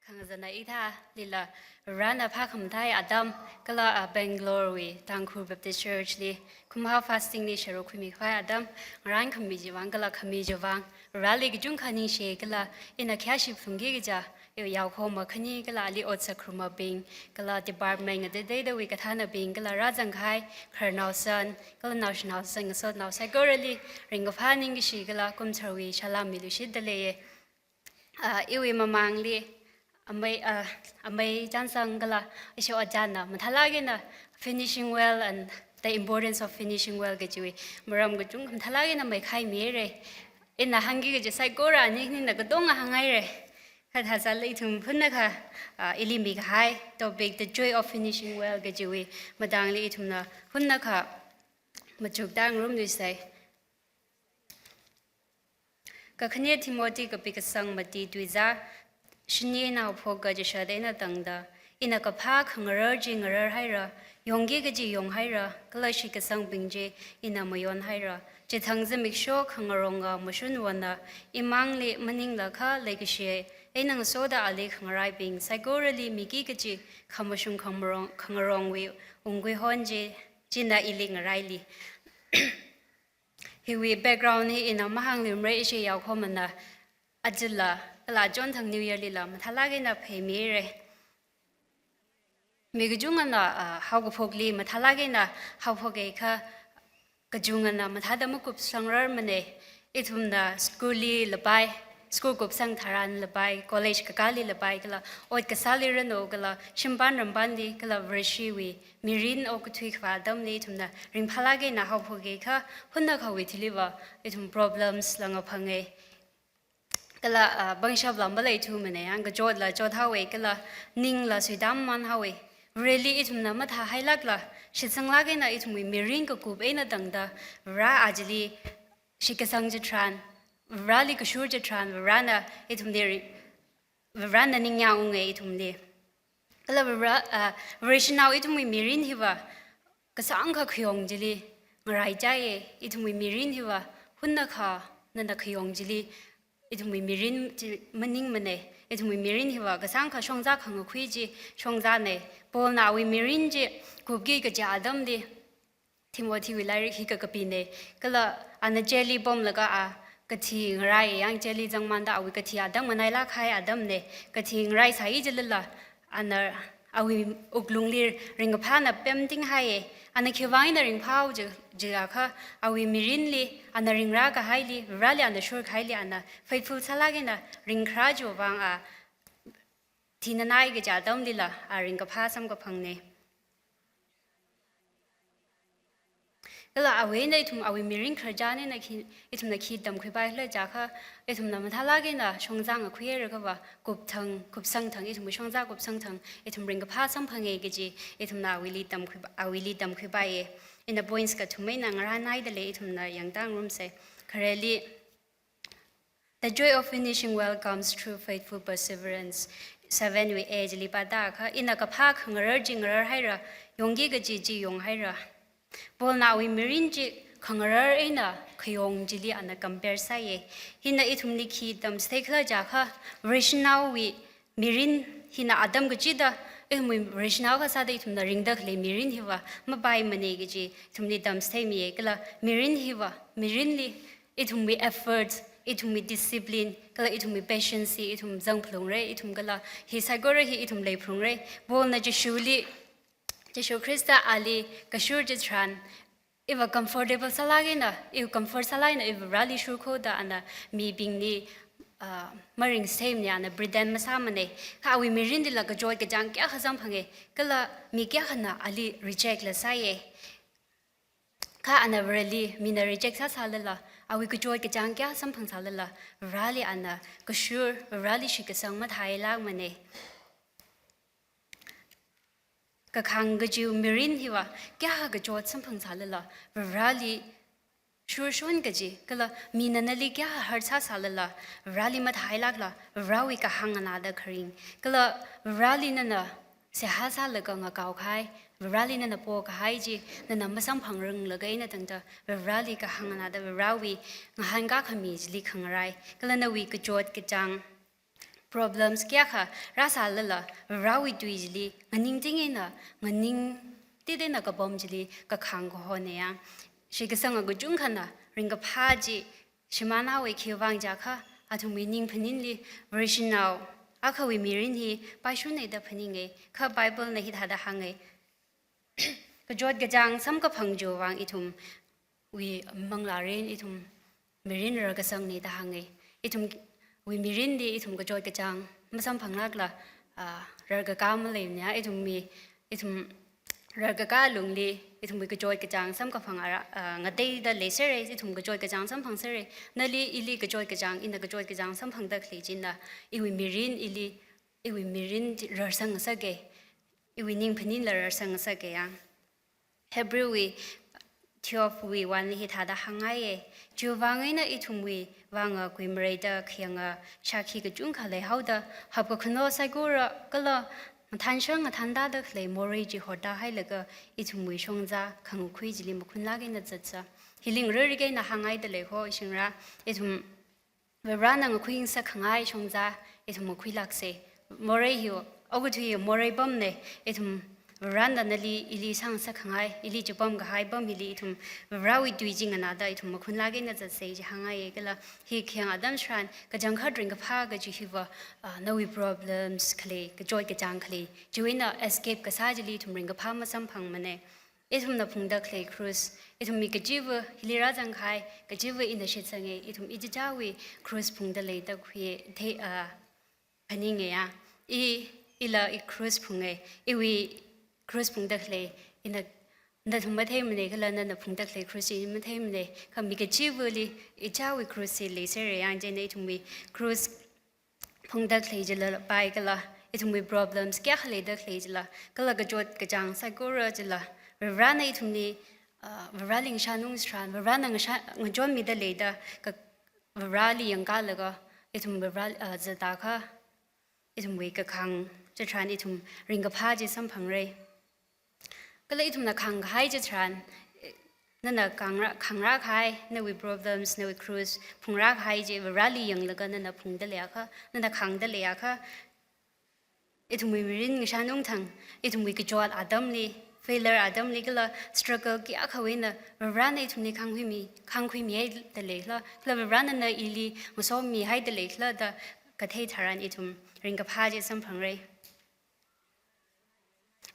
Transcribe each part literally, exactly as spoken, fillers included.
Khangazana ithālila Varena phākhamathā atam, kala, ah, Bangalore wui Tangkhul Baptist Church li kumhao fasting li sharuk khuimi khavai atam, ngarānkhami chiwui vang kala khami chiwui vang, Vareli kachungkha ningshi kala ina khayāshi phungki kaja, iwui yaokahoma khani kala ali ot sākharumabing, kala department ngateiteidawui kathānabing, kala rāzangkahai khararnaosan, kala naoshinao san, ngasotnao saikorali ringkaphā ningkashi kala kumtharwui salām miluishitda leiya. Ah, iwui mamangli, amei, ah, amei Chansang kala ishi ojāna mathālāk eina finishing well and the importance of finishing well kajiwui maram kachungkha mathālāk eina meikhaimihaira. Ina hāngki kaji saikora ani nina katonga hānghaira. Kha thāsālala ithum hunnakha, ah, ili mikahai topic, the joy of finishing well kajiwui matangli ithumna hunnakha machukda ngarumluisai. Kakhane Timothy kapi kasang mati tuizā shini eina haophoka chishat eina tangda, ina kaphā khangarar chi ngararhaira, yongki kaji yonghaira, kala shitkasangbing chi ina mayonhaira. Chithang zimiksho khangaronga mashunvana, imangli maninglakha leikashi eina ngasoda ali khangaraibing saikorali miki kaji khamashung khangarong, khangarongwui ungkuihon chi, china ili ngaraili. Hiwui background hi ina mahāngluimara, ishi yaokahomana ajala, kala achonthang New Year lila mathālāk eina pheimihaira. Mi kachungana, ah, haokaphokli mathālāk eina haophoka kha, kachungana mathāda makupsangrarmana. Ithumna school li lapai, school kupsang tharan lapai, college kakāli lapai, kala ot kasāli ranu, kala shimpan rampanli, kala Vareshiwui mirin okathui khavā atamli ithumna ringphālāk eina haophoka kha, hunnakhawui thiliva ithum problems la ngaphanga. Kala, ah, pangshap la maleithumana, yang kachotla chothaowa, kala ningla suitam manhaowa. Vareli ithumna mathāhailākla, shitsanglāk eina ithumwui mirin kakup eina tangda, Vare ajali shitkasang chitharan, Vareli kashur chitharan, Varena ithumli ri-, Varena ningyāng unga ithumli. Kala Vare, ah, Vareshinao ithumwui mirin hiva kasāngkha khayong chili ngaraichaiya, ithumwui mirin hiva hunnakha nana khayong chili ithumwui mirin chi maningmana, ithumwui mirin hiva kasāngkha shongza khangakhui chi shongzana. Paulna awui mirin chi kupki kaja atamli, Timothy wui lairik hi kakapina. Kala ana jail li pamlaga a kathi ngarai, yang jail li zangmanda awui kathi atam nganailāk kahai atamna. Kathi ngaraisai jilala ana awui wuklungli ringkaphāna pemtinghaiya. Ana khiwui vang eina ringphā ji, jiakha awui mirinli, ana ringrā kahaili, Vareli ana shur kahaili ana faithful sālāk eina ringkharā chiwui vang a thinanai kaja atamlila a ringkaphā samkaphangna. Kala awui eina ithum awui mirin khararchan eina khi, ithumna khi tamkhuipaikhala jiakha, ithumna mathālāk eina shongza ngakhuihaira kha va, kupthang, kupsangthang, ithumwui shongza kupsangthang ithum ringkaphā samphanga kaji ithumna awuili tamkhuipa-, awuili tamkhuipaiya. Ina points kathum eina ngarānhaida lei, ithumna yangtangrumsa. Khareli, the joy of finishing well comes through faithful perseverance. Seven wui A chili pāda kha, ina kaphā khangarar chi ngararhaira, yongki kaji chi yonghaira. Paulna awui mirin chi khangarar eina khayong chili ana compare sāya. Hina ithumli khi tamchitheikhala jiakha, Vareshinaowui mirin hina atam kachida, ithumwui Vareshinao akha sāda ithumna ringda khalei mirin hiva mapaimana kaji ithumli tamchitheimiya. Kala mirin hiva, mirinli ithumwui effort, ithumwui discipline, kala ithumwui patience hi ithum zangphalungra, ithum kala hi saikora hi ithum leiphalungra. Paulna Jishuli, Jishu Khrista ali kashur chitharan, iva comfortable sālāk eina, iva comfort sālāk eina, iva Vareli shurkhoda ana mibingli, ah, maringchitheimana, ana pretend masāmana. Kha awui mirinlila kachot kachāng kayākha samphanga, kala mi kayākhana ali reject la sāya. Kha ana Vareli mina reject sāsālala, awui kachot kachāng kayā samphang sālala, Vareli ana kashur, Vareli shitkasang mathāhailākmana. Kakhang kajiwui mirin hiva kayākha kachot samphang sālala, Vareli shurshon kaji, kala mina nali kayākha hurt sāsālala, Vareli mathāhailākla, Varewui kahāng nganāda kharing, kala Vareli nana seihā sālaga ngakao kahai, Vareli nana pokahai chi nana masamphangranglakha eina tangda, Vareli kahāng nganāda Varewui ngahānkā khami chili khangarai, kala nawui kachot kachāng problems kayākha rāsālala, Varewui tui chili nganingting eina, nganingtit eina kapam chili kakhāng kahona ya. Shitkasanga kachungkhana ringkaphā chi shimānhaowa, khiwuivang jiakha athumwui ning phaninli Vareshinao akhawui mirin hi paishuna da phaninga, kha Bible na hithāda hānga. Kachot kachāng samkaphang chiwui vang ithumwui manglārin, ithum mirin rarkasangna da hānga. Ithumwui mirinli ithum kachot kachāng masamphanglākla, ah, rarkakā maleimana, ithumwui, ithum rarkakā lungli ithumwui kachot kachāng samkaphang ara, ah, ngateida leisera, ithum kachot kachāng samphangsera. Nali ili kachot kachāng, ina kachot kachāng samphangda khalei china iwui mirin ili, iwui mirin chi rarsang ngasaka, iwui ning phaninla rarsang ngasaka ya. Hebrew wui twelve wui one li hithāda hāngngaiya. Chiwuivang eina ithumwui vanga kuimareida khayanga shākhi kachungkha leihaoda, hapkakhano saikora kala ngathānshang ngathāntāda khalei morei chi hortahailaga ithumwui shongzā khangakhui chili makhunlāk eina zatsa. Hili ngaririka eina hāngngaida lei ho, ishingra, ithum Varena ngakhuingasak khangai shongzā ithum makhuilāksa. Morei hi, okathui hi morei pamna, ithum Varena nali ili sāngasak khangai, ili chipam kahai pam hili ithum Varewui tui chi nganāda ithum makhunlāk eina zatsa chi hāngngaiya. Kala hi khayang atam tharan kachangkhat ringkaphā kaji hiva, ah, nawui problems khalei, kachot kachāng khalei chiwui eina escape kasā chili ithum ringkaphā masamphangmana. Ithumna phungda khalei cross, ithum mi kachiva hili rāzang kahai, kachiva ina shitsanga, ithum ichichāwui cross phungda leida khuiya, thei, ah, phaninga ya. I, ila i cross phunga, iwui cross phungda khalei, ina nathum matheimana kala nana phungda khalei cross chi matheimana, kha mi kachivali ichāwui cross chi leisera ya, chieina ithumwui cross phungda khalei chila pai kala, ithumwui problems kayākha leida khalei chila, kala kachot kachāng saikora chila, Varena ithumli, ah, Vareli ngashanung tharan, Varena ngasha, ngachonmida leida, ka, Vareli yangkalaga, ithum Vare, ah, zatakha, ithumwui kakhāng chitharan ithum ringkaphā chi samphangra. Kala ithumna khāngkahai chitharan, nana khāngra, khāngra kahai, nawui problems, nawui cross phungra kahai chi Vareli yanglaga nana phungda leiakha, nana khāngda leiakha, ithumwui mirin ngashanung thang, ithumwui kachot atamli, failure atamli kala struggle kayākhawui eina Varena ithumli khāngkhuimi, khāngkhuimihaida leikhala, kala Varena ili ngasomihaida leikhala da kathei tharan ithum ringkaphā chi samphangra.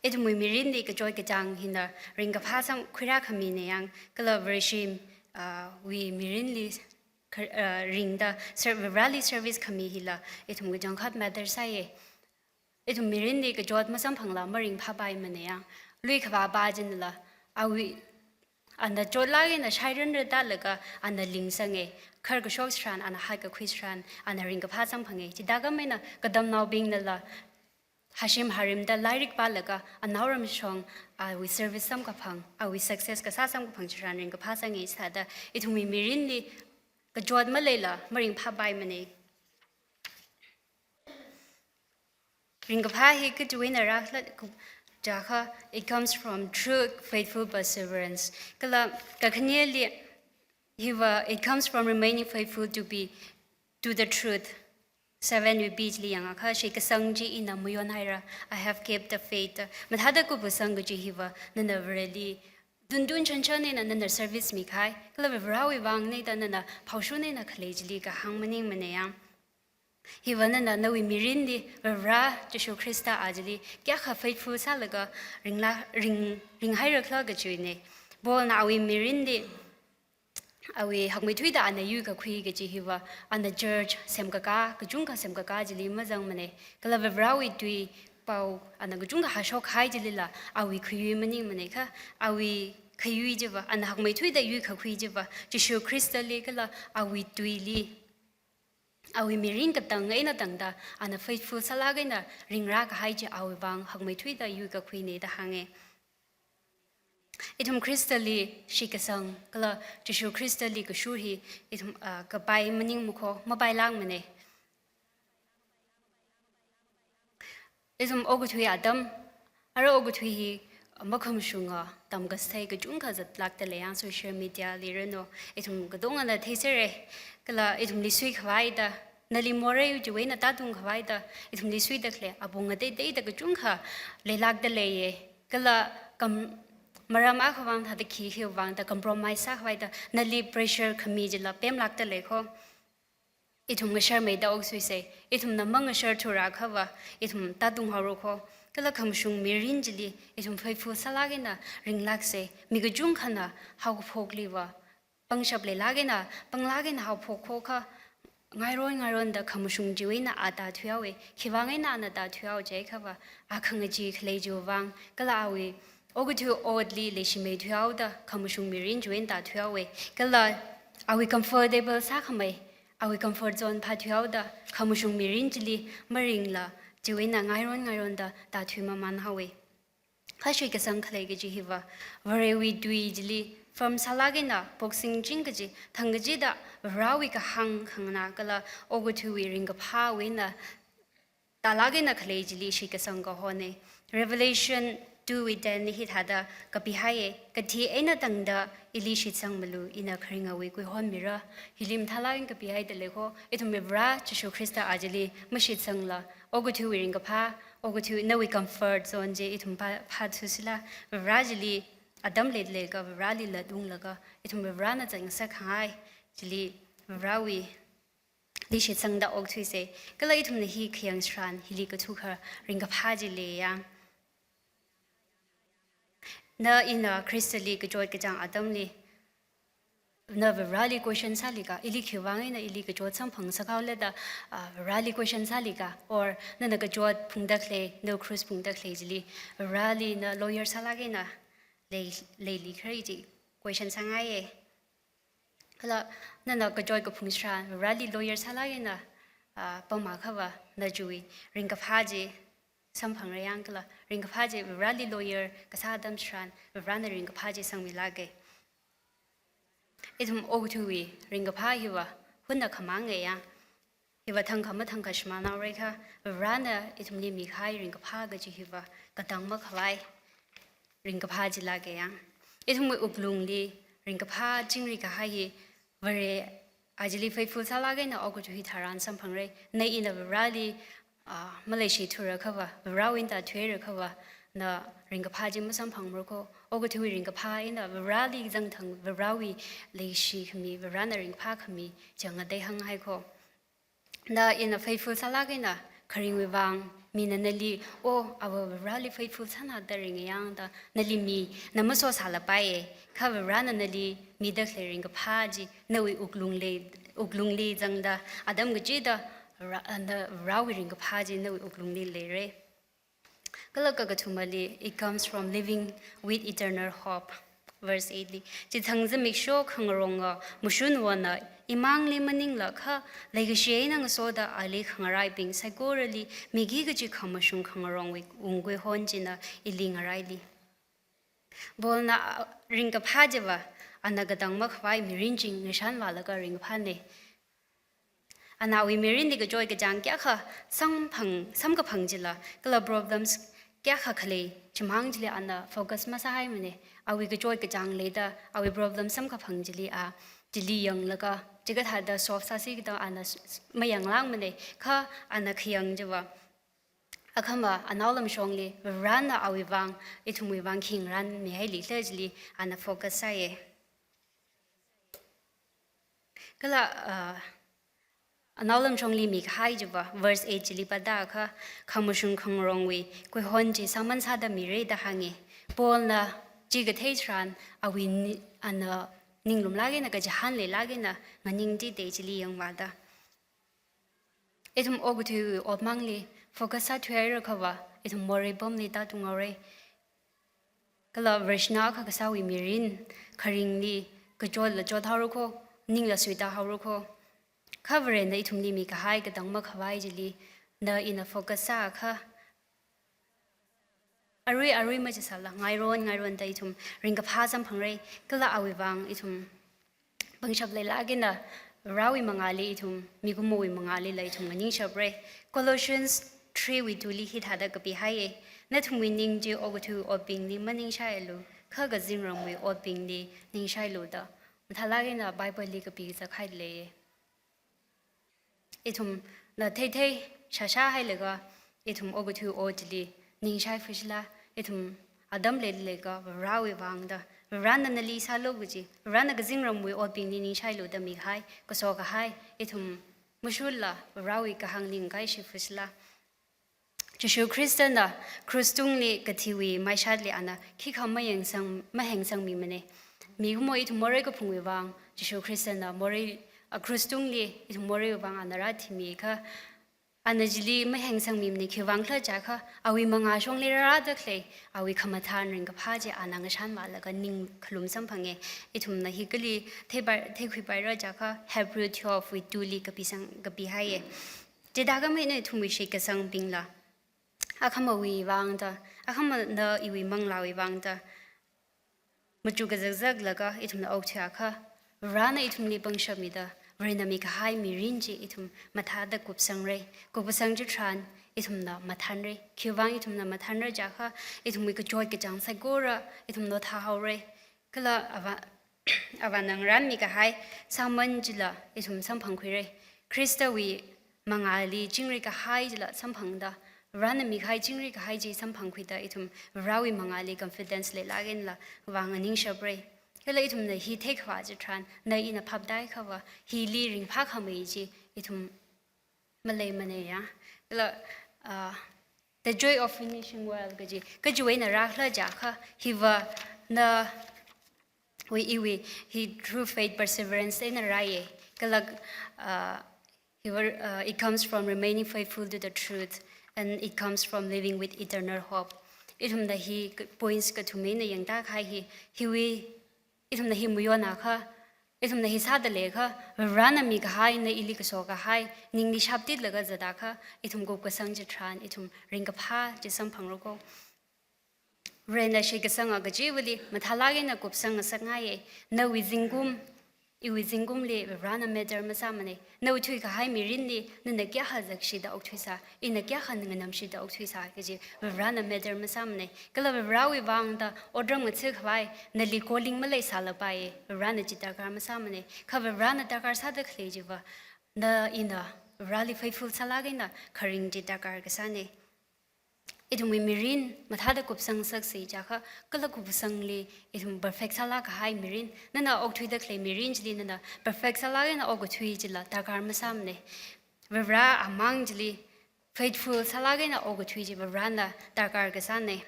Ithumwui mirinli kachot kachāng hina ringkaphā samkhuira khamina ya, kala Vareshi, ah, wui mirinli kha, ah, ringda ser, Vareli service khami hila ithum kachangkhat matter sāya. Ithum mirinli kachot masamphangla maringphāpaimana ya. Lui khavā pā chinla, awui, ana chotlāk eina shairanra tālaga ana lingsanga, kharkashok tharan, ana haikakhui tharan, ana ringkaphā samphanga. Chithākhamei eina katamnaobingnala, hashim harimda lairik pālaga, anaoramshong, awui service samkaphang, awui success kasā samkaphang chitharan ringkaphā sanga, chithāda ithumwui mirinli kachot maleila maringphāpaimana. Ringkaphā hi kachiwui eina rākhala jiakha, it comes from true faithful perseverance. Kala kakhaneli hiva, it comes from remaining faithful to be, to the truth. Seven wui B chili yangakha, shitkasang chi ina mayonhaira, I have kept the faith. Mathāda kupkasang kaji hiva, nana Vareli tuntun chanchan eina nana service mikahai, kala Varewui vangna da nana phāshun eina khalei chili kahāng maningmana ya. Hiva nana nawui mirinli Vare Jishu Khrista achili kayākha faithful sālaga ringla, ring, ringhairakhala kajiwuina. Paulna awui mirinli, awui hakmeithuida ana yuikakhui kaji hiva, ana church semkaka, kachungkha semkaka chili mazangmana. Kala Varewui tui pao ana kachungkha hāshokhai chilila, awui khayui maningmana kha, awui khayui chiva, ana hakmeithuida yuikakhui chiva, Jishu Khristali kala awui tuili, awui mirin katang eina tangda, ana faithful sālāk eina ringrākahai chi awui vang hakmeithuida yuikakhuina da hānga. Ithum Khristali shitkasang, kala Jishu Khristali kashur hi, ithum, ah, kapai maningmakho, mapailākmana. Ithum okathui atam, ara okathui hi makhamashunga tamkasai kachungkha zatlākda lei ya, social media li ranu, ithum katongana theisera, kala ithumli suikhavai da, Nali morei chiwui eina tātung khavai da, ithumli suida khalei apong ngateiteida kachungkha leilākda leiya. Kala kam-, maram akhavang thāda khi khiwui vang da compromise sākhavai da, nali pressure khami chila pemlākda lei kho. Ithum ngasharmeida okthuisa, ithumna mangasharthura akhava, ithum tātung haora kho. Kala khamashung mirin chili, ithum faithful sālāk eina ringlāksa, mi kachungkhana haokaphokliva pangshap leilāk eina, panglāk eina haophok kho kha, ngairon ngaironda khamashung chiwui eina a tāthuihaowa, khiwui vang eina ana tāthuihao jiakhava, a khangachee khalei chiwui vang, kala awui okathui otli leishimeithuihaoda, khamashung mirin chiwui eina tāthuihaowa, kala awui comfortable sākhamei, awui comfort zone phāthuihaoda, khamashung mirin chili maringla, chiwui eina ngairon ngaironda tāthuimaman haowa. Kha shitkasang khalei kaji hiva, Varewui tui chili firm sālāk eina boxing ching kaji, thang kachida Varewui kahāng khanganā kala okathuiwui ringkaphāwui eina tālāk eina khalei chili shitkasang kahona. Revelation two wui ten li hithāda kapihaiya, kathi eina tangda ili shitsangmalu, ina kharingawui kuihon mira. Hili mathālāk eina kapihaida lei kho, ithumwui Vare Jishu Khrista a chili mashitsangla, okathuiwui ringkaphā, okathui nawui comfort zone chi ithum phā, phāthuisila, Vare chili atam leilakha, Vareli latunglaga, ithum Varena chāngasak khangai chili, Varewui li shitsangda okthuisa. Kala ithumna hi khayang tharan, hili kathuka ringkaphā chi leiya. Na ina Khristali kachot kachāng atamli, na Vareli question sālikha, ili khiwui vang eina ili kachot samphangsakhaole da, ah, Vareli question sālikha, or nana kachot phungda khalei, na cross phungda khalei chili, Vareli na lawyer sālāk eina lei, leilikhala chi question sāngaiya. Kala nana kachot kaphung tharan, Vareli lawyer sālāk eina, ah, pamma akhava, na chiwui ringkaphā chi samphangra yang kala, ringkaphā chi Vareli lawyer kasā atam tharan, Varena ringkaphā chi sangmilāka. Ithum okathuiwui ringkaphā hiva hunna khamānga yang. Hiva thangkha mathangkha shimānhaora kha, Varena ithumli mikahai ringkaphā kaji hiva katang makhavai ringkaphā chilāka yang. Ithumwui wuklungli ringkaphā chingri kahai hi, Vare a chili faithful sālāk eina okathui tharan samphangra. Na ina Vareli, ah, maleishithura akhava, Varewui eina tāthuira akhava, na ringkaphā chi masamphangmara kho. Okathuiwui ringkaphā eina Vareli zangthang, Varewui leishi khami, Varena ringphā khami, chāngngatei hānghai kho. Na ina faithful sālāk eina kharingwui vang, mina nali, "Oh, ava Vareli faithful sāna da ringa yang," da nali mina masosālapaiya, kha Varena nali mida khalei ringkaphā chi, nawui wuklungli, wuklungli zangda, atam kachida Vare, na Varewui ringkaphā chi nawui wuklungli leira. Kala kakathumali, "It comes from living with eternal hope." Verse eight li, "Chithang zimiksho khangaronga mashunvana imangli maningla kha, leikashi eina ngasoda ali khangaraibing saikorali miki kaji khamashung khangarongwui wungkuihon china ili ngaraili." Paulna, ah, ringkaphā chiva, ana katang makhavai mirin chi ngashanvālaga ringkaphāna. Ana awui mirinli kachot kachāng kayākha samphang, samkaphang chila, kala problems kayākha khalei chimang chili ana focus masāhaimana. Awui kachot kachāng leida, awui problem samkaphang chili a, chili yanglaga, chikathāda solve sāsi kaji ana s-, s-, mayanglāngmana. Kha ana khayang chiva, akhama anaolamshongli, Varena awui vang, ithumwui vang khi ngaranmihaili khala chili ana focus sāya. Kala, ah, anaolamshongli mikahai chiva, verse eight chili pāda kha, khamashung khangarongwui kuihon chi sāman sāda mira da hānga. Paulna chi kathei tharan awui ni-, ana ninglumlāk eina kachihān leilāk eina nganingtida chili yangvāda. Ithum okathuiwui otmangli focus sāthuihaira akhava, ithum morei pamli tātunghaora. Kala Vareshina akha kasāwui mirin, kharingli kachotla chothaora kho, ningla suitāhaora kho. Kha Varena ithumli mikahai katang makhavai chili, na ina focus sākha, arui arui machisāla, ngairon ngaironda ithum ringkaphā samphangra, kala awui vang ithum pangshap leilāk eina, Varewui mangāli ithum, mikumowui mangālila ithum nganingshapra. Colossians three wui two li hithāda kapihaiya, "Nathumwui ning chi okathui otbingli maningshaialu, kha kazingramwui otbingli ningshailu," da mathālāk eina Bible li kapi kazak haida leiya. ithumna theithei shāshā hailaga, ithum okathui o chili ningshai fushila, ithum atam leilaga Varewui vang da, Varena nali sālu kaji, Varena kazingramwui otbingli ningshailu da mikahai, kaso kahai, ithum mashunla Varewui kahāng ningkahai shi fushila. Jishu Khristana krus tungli kathiwui maishatli ana khikha mayengsang, mahengsangmimane. Mikumo ithum morei kaphungwui vang, Jishu Khristana morei, a, krus tungli ithum moreiwui vang ana rāthimikha, ana chili mahengsangmimane, khiwui vang khala jiakha, awui mangā shongli rārāda khalei, awui khamathān ringkaphā chi ana ngashanvālaga ning khalum samphange. Ithumna hi kali theipai, theikhuipaira jiakha, Hebrew twelve wui two li kapisang, kapihaiye. Chithākha eina ithumwui shitkasangbingla, akhamawui vang da, akhamana iwui manglāwui vang da, machuk kazakzaklaga ithumna okthuiakha, Varena ithumli pangshapmida, Varena mikahai mirin chi ithum mathāda kupsangra, kupsang chitharan ithumna mathānra, khiwui vang ithumna mathānra jiakha, ithumwui kachot kachāng saikora ithum nothāhaora. Kala ava, avāna ngarānmikahai sermon chila ithum samphangkhuira. Khristawui mangāli chingri kahai chila samphangda, Varena mikahai chingri kahai chi samphangkhuida ithum Varewui mangāli confidence leilāk eina vang aningshapra. Kala ithumna hi theikhavā chitharan, na ina phaptāhaiakhava, hili ringphākhamei chi ithum maleimane ya. Kala, ah, the joy of finishing well kaji, kachiwui eina rākhala jiakha, hiva na wui iwui, hi through faith perseverance eina rāye. Kala, ah, hiva, ah, it comes from remaining faithful to the truth, and it comes from living with eternal hope. Ithumna hi k-, points kathum eina yangtākahai hi, hiwui, ithumna hi mayonakha, ithumna hi sāda leiakha, Varena mikahai, na ili kaso kahai, ningli shaptitlaga zatakha, ithum kupkasang chitharan, ithum ringkaphā chi samphangra ko. Varena shitkasanga kachivali, mathālāk eina kupsang ngasakngaiye, nawui zingkum, iwui zingkumli Varena matter masāmane, nawui thuikahai mirinli, nana kayākha zakshida okthuisa, ina kayākha nganamshida okthuisa, kaji Varena matter masāmane, kala Varewui vang da otram ngathākhavai, nali calling maleisālapaiye, Varena chi darkar masāmane, kha Varena darkar sāda khalei chiva, na ina Vareli faithful sālāk eina kharing chi darkar kasāne. Ithumwui mirin mathāda kupsang saksi jiakha, kala kupsangli ithum perfect sālāk kahai mirin, nana okthuida khalei mirin chili nana perfect sālāk eina okathui chila darkar masāmane. Vare amang chili faithful sālāk eina okathui chi Varena darkar kasāne.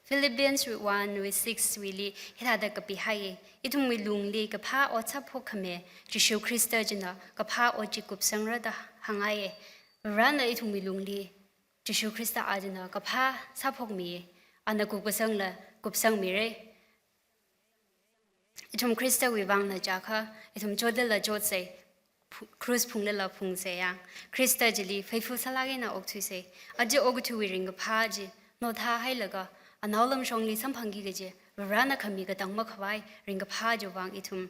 Philippians one wui six wuili hithāda kapihaiye, ithumwui lungli kaphā ot sāphokkhami, Jishu Khrista china kaphā ot chi kupsangra da hāngngaiye. Varena ithumwui lungli Jishu Khrista a china kaphā sāphokmiye, ana kupkasangla kupsangmire. Ithum Khristawui vangna jiakha, ithum chotlala chotsei, phu-, krus phunglala phungsei ya. Khrista chili faithful sālāk eina okthuisei. Aja okathuiwui ringkaphā chi nothāhailaga, anaolam shongli samphangki kaji, Varena khami katang makhavai ringkaphā chiwui vang ithum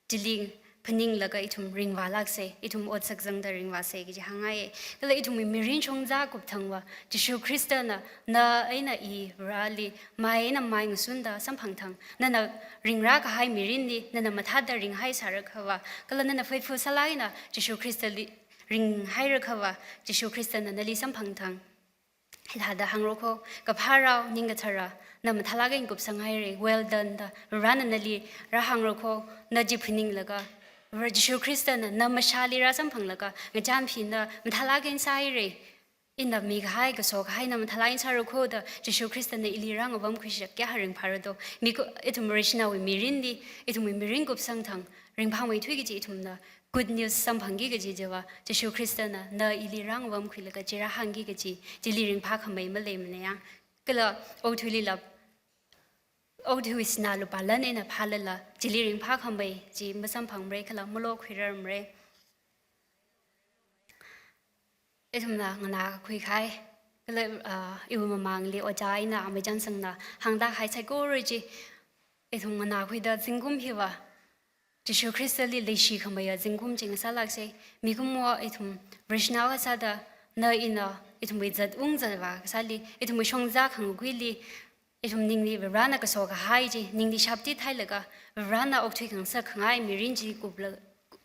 chili phaninglaga ithum ringvālāksei, ithum ot sakzangda ringvāsei kaji hāngngaiye. Kala ithumwui mirin shongza kupthangva, Jishu Khristana, na eina i Vareli, mai eina mai ngasunda samphangthang, nana ringrākahai mirinli, nana mathāda ringhaisārakhava, kala nana faithful sālāk eina Jishu Khristali ringhaiakhava, Jishu Khristana nali samphangthang. Hithāda hāngra ko, kaphā rao, ning kathara, na mathālāk eina kupsanghaire, well done da, Varena nali rāhāngra ko, na chi phaninglaga, Vare Jishu Khristana na mashāli rāsamphanglaga, ngachānphina mathālāk eina sāhaire, ina mikahai, kasokahai na mathālāk eina sāra ko da, Jishu Khristana ili rāngapamkhuishak kayākha ringphāra do. Miko, ithum Vareshinaowui mirinli, ithumwui mirin kupsangthang ringphāmeithui kaji ithumna good news samphangki kaji chiva, Jishu Khristana na ili rāngapamkhuilaga chi rāhāngki kaji, chili ringphākhamei maleimane ya. Kala okathuilila, okathuiwui sinā lupā lan eina phālala, chili ringphākhamei chi masamphangmare kala malokhuirarmare. Ithumna nganākakhui kahai, kala, ah, iwui mamangli ojā eina Amei Johnson na hāngda kahai saikora chi, ithum nganākhuida zingkum hiva, Jishu Khristali leishikhameiya zingkum chi ngasālāksei. Mikumo ithum Vareshinao akha sāda, na ina ithumwui zat ungzat vākasāli, ithumwui shongza khangakuili, ithum ningli Varena kasokahai chi, ningli shaptithailaga, Varena okthui khangasak khangai mirin chi kupla,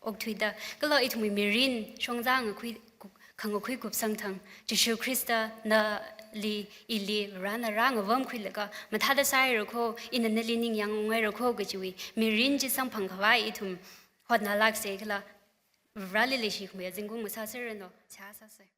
okthuida, kala ithumwui mirin shongza ngakhui, khangakhui kupsang thang, Jishu Khrista nali ili Varena rāngavamkhuilaga mathāda sāhaira kho, ina nali ningyāng unghai ra kho kajiwui mirin chi samphang khavai ithum hotnalāksa kala, Vareli leishikhamei zingkum ngasāserranu, seihā sāsa.